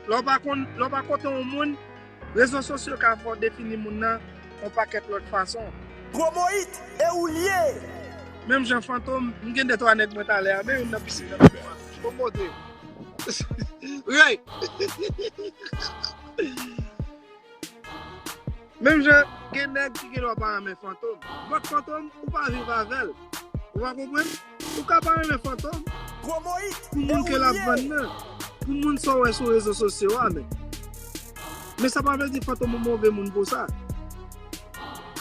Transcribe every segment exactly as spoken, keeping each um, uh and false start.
Lè w pa konn, lè w pa kote yon moun, rezo sosyo ka fè w defini moun nan yon pakèt lòt fason. Promoit, e ou l ye? Menm jan Fantom, m gen de twa nèg mwen talè a, men youn nan pisin nan. Bon kote. Ray. Menm jan gen nèg ki gen dwa pa renmen Fantom. But Fantom, ou pa viv avè l. Ou pa konprann? Ou ka pa renmen Fantom. Pou moun ke l ap vann nan. Pou moun sa w wè sou rezo sosyo a, men. Men sa pa vle di Fantom yon move moun pou sa.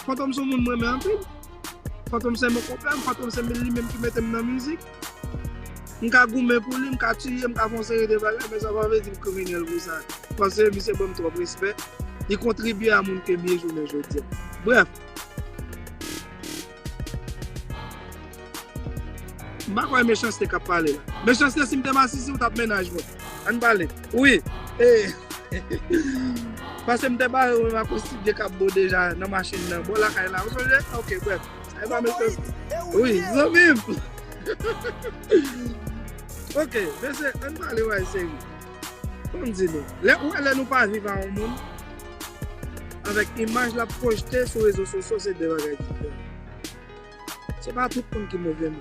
Fantom se yon moun m renmen anpil. Fantom se mon konpè m, Fantom se li menm ki mete m nan mizik. M ka goumen pou li, m ka tiye, m ka fè yon seri de bagay, men sa pa vle di m kriminèl pou sa. Paske misye ban m twòp respè. Li kontribye a moun ke m ye jounen jodi a. Brèf. M pa kwè Mechanste k ap pale la. Mechanste, si m te masisi, ou t ap mennaj mwen. Ann pale. Wi. E. Paske m te bare ou menm ak yon ti byen k ap bo deja nan machin nan. Bò lakay la. Ou sonje? Ok, brèf. Sa e pa Mechanste. Wi, zanmi m. Ok, mesye, ann pale bagay serye. Ban m di nou. Lè, ou wè lè nou pa viv a yon moun, avèk imaj l ap pwojte sou rezo sosyo, se de bagay diferan. Se pa tout moun ki move moun.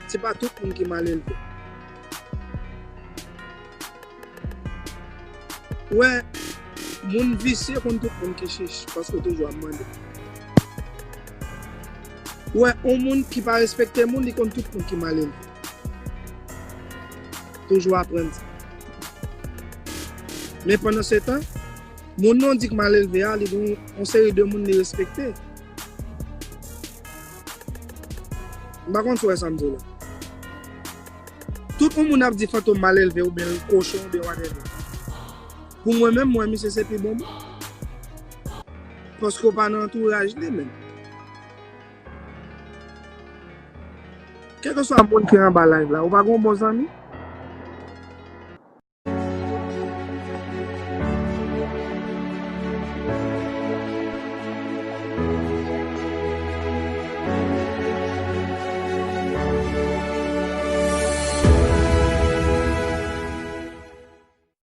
Se pa tout moun ki malelve. Ou wè, moun visye konn tout moun ki chich, paske w toujou ap mande. Ou wè, yon moun ki pa respekte moun, li konn tout moun ki malelve. Toujou aprann sa. Men pandan se tan, moun nan di k malelve a, li gen yon seri de moun li respekte. M pa konn si w wè sa m di w la. Tout yon moun ap di Fantom malelve oubyen l kochon oubyen whatever. Pou mwen menm, mwen, misye se pi bon moun. Paske w pa nan antouraj li menm. Kèlkeswa moun ki anba live la, ou pa gen yon bon zanmi?